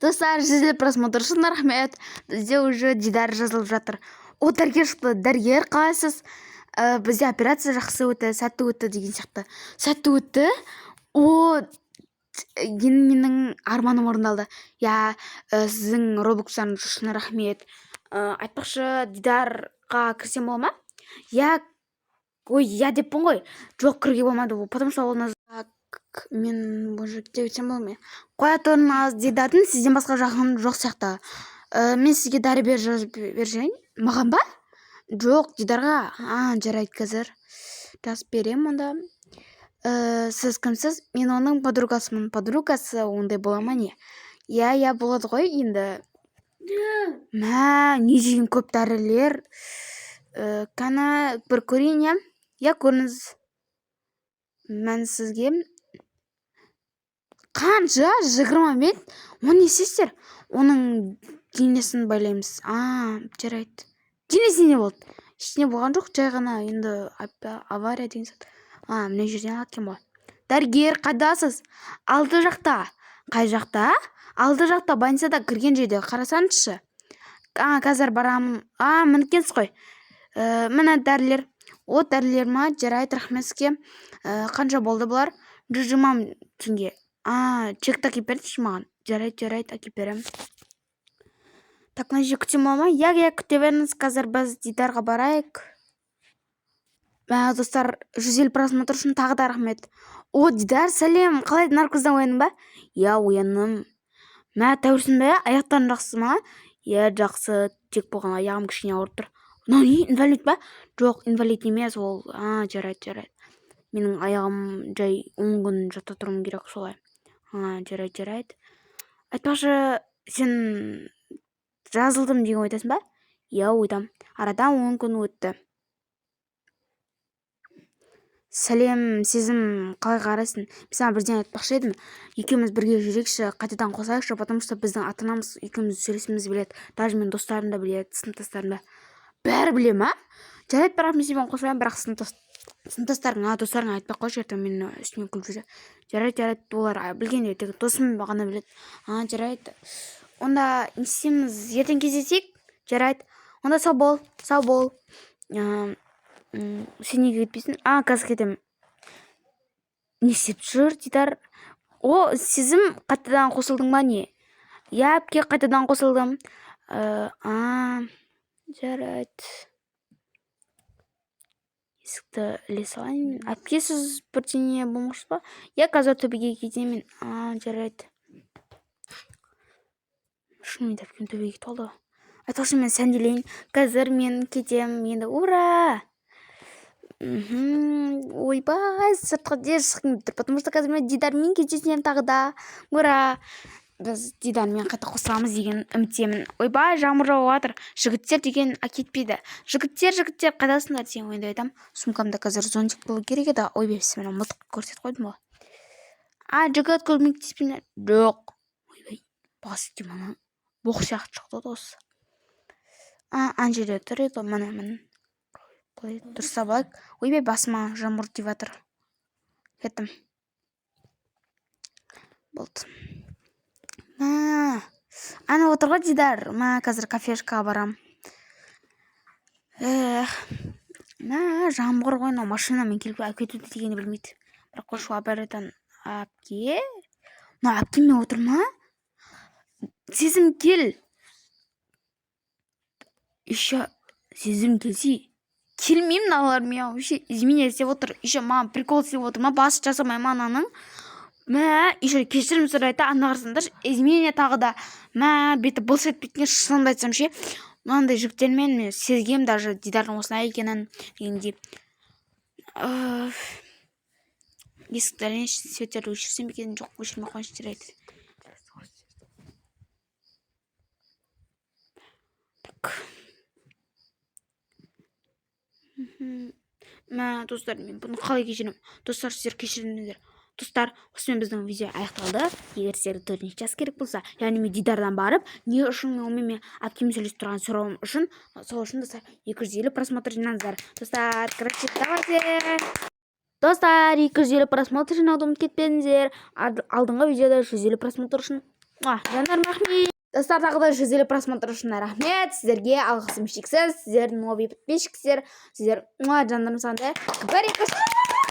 Достар, 150 просмотр үшін рахмет. Бізде уже Дидар жазылып жатыр. О, дәрігер шықты. Дәрігер, қалайсыз? Бізде операция жақсы өтті, сәтті өтті деген сияқты. Сәтті өтті. О, енді менің арманым орындалды. Иә, сіздің робукстарыңыз үшін рахмет. Айтпақшы, Дидарға кірсем бола ма? Иә, ой, иә деппін ғой. Жоқ, кіруге болмады, потому что ол мен уже кете берсем бола ма? Қоя тұрыңыз, Дидардың сізден басқа жақыны жоқ сияқты. Мен сізге дәрі бер жазып беріп жіберейін. Маған ба? Жоқ, Дидарға. А, жарайды, қазір жазып беремін онда. Сіз кімсіз? Мен оның подругасымын. Подругасы ондай бола ма, не? Иә, болады ғой енді. Мә, не деген көп дәрілер. Кәні, бір көрейін, иә? Иә, көріңіз. Мен сізге қанша? 20 бет. Оны не істейсіздер? Оның денесін байлаймыз. А, жарайды. Денесіне не болды? Ештеңе болған жоқ, жай ғана енді авария деген сияқты. А, мына жерден алады екен ғой. Дәрігер, қайдасыз? Алды жақта. Қай жақта? Алды жақта, больницада, кірген жерде. Қарасаңызшы. А, қазір барамын. А, мінекенсіз ғой. Міне дәрілер. О, дәрілер ма? Жарайды, рахмет сізге. Қанша болды бұлар? 120 теңге. А, чекті әкеліп беріңізші маған. Жарайды, жарайды, әкеліп беремін. Так, мына жерде күтсем бола ма? Иә, күте беріңіз. Қазір біз Дидарға барайық. Мә, достар, 150 просмотр үшін тағы да рахмет. О, Дидар, сәлем. Қалай, наркоздан ояндың ба? Иә, ояндым. Мә, тәуірсің бе? Аяқтарың жақсы ма? Иә, жақсы. Тек болған аяғым кішкене ауырып тұр. Мынау не, инвалид па? Жоқ, инвалид емес ол. А, жарайды, жарайды. Менің аяғым жай 10 күн жата тұруым керек солай. А, жарайды, жарайды. Айтпақшы, сен жазылдым деген ойдасың ба? Иә, ойдам. Арадан 10 күн өтті. Сәлем, Сезім, қалай қарайсың? Мен саған бірдеңе айтпақшы едім. Екеуміз бірге жүрейікші, қайтадан қосайықшы, потому что біздің ата анамыз екеуміз сөйлескімізді біледі. Даже менің достарым да біледі, сыныптастарым да. Бәрі біле ма? Жарайды, бірақ мен сенімен қосыламын, бірақ сыныптастарыңа, достарыңа айтпай ақ қойшы, ертең менің үстімнен күліп жүрсе. Жарайды, жарайды, олар білгенде тек досым ғана біледі. А, жарайды. Онда не істейміз? Ертең кездесейік. Жарайды. Онда сау бол, сау бол. Сен неге кетпейсің? А, қазір кетемін. Не істеп жүр Дидар? О, Сезім, қайтадан қосылдың ба, не? Иә, әпке, қайтадан қосылдым. А, жарайды. Есікті іле салайын. Әпке, сіз бірдеңе болмақшысыз ба? Иә, қазір төбеге кетемін. А, жарайды. Шынымен де әпкем төбеге кетіп қалды ғой. Айтпақшы, мен сәнделейін. Қазір мен кетемін енді. Ура! Ойбай, сыртқа тез шыққым келіп тұр, потому что қазір мен Дидармен кездесемін тағы да. Ура! Біз Дидармен қайта қосыламыз деген үміттемін. Ойбай, жаңбыр жауып жатыр. Жігіттер деген кетпейді. Жігіттер, жігіттер, қайдасыңдар деген ойында айтамын. Сумкамда қазір зонтик болу керек еді. Ойбай, бісміллә, мылтық көрсетіп қойдым ғой. А, жігіт, көмектеспеймін. Жоқ. Ойбай, бас ана боқ сияқты шықты осы. А, ана жерде тұр еді ғой, міне, міне. Былай дұрыстап алайық. Ойбай, басыма жаңбыр тиіп жатыр. Кеттім. Болды. Мә, ана отыр ғой Дидар. Мә, қазір кафешкаға барам. Эх, мә, жаңбыр ғой мынау, машинамен келіп әкетуді дегенді білмейді. Бірақ қойшы, апаратын әпке. Мына әпкемен отыр ма? Сезім, кел. Еще Сезім, келсе. Келмеймін мыналармен, вообще изменять істеп отыр. Еще маған прикол істеп отыр ма? Басы жасамай ма ананың? Мә, еще кешірім сұрайды да, ана қарасаңдаршы, изменя тағы да. Мә, беті былш етіп кеткен, шынымды айтсам ше. Мынандай жігіттермен мен сезгем даже Дидардың осылай екенін дегендей. Есікті ілейінші, светтерді өшірсем екен. Жоқ, өшірмей ақ қояйыншы, жарайды. Так. Мә, достар, мен бұны қалай кешіремін? Достар, сіздер кешіріңіздер. Достар, осымен біздің видео аяқталды. Егер сіздерге төртінші час керек болса, яғни мен Дидардан барып, не үшін мен онымен, мен әпкем сөйлесіп тұрған сұрауым үшін, сол үшін, достар, 250 просмотр жинаңыздар. Достар, короче, давайте. Достар, 250 просмотр жинауды ұмытып кетпеңіздер. Алдыңғы видеода 150 просмотр үшін Жандарым, рахмет. Достар, тағы да 150 просмотр үшін рахмет сіздерге, алғысым шексіз. Сіздер новый подписчиктер, сіздер, жандарым, сағынды. Бір, екі, үш.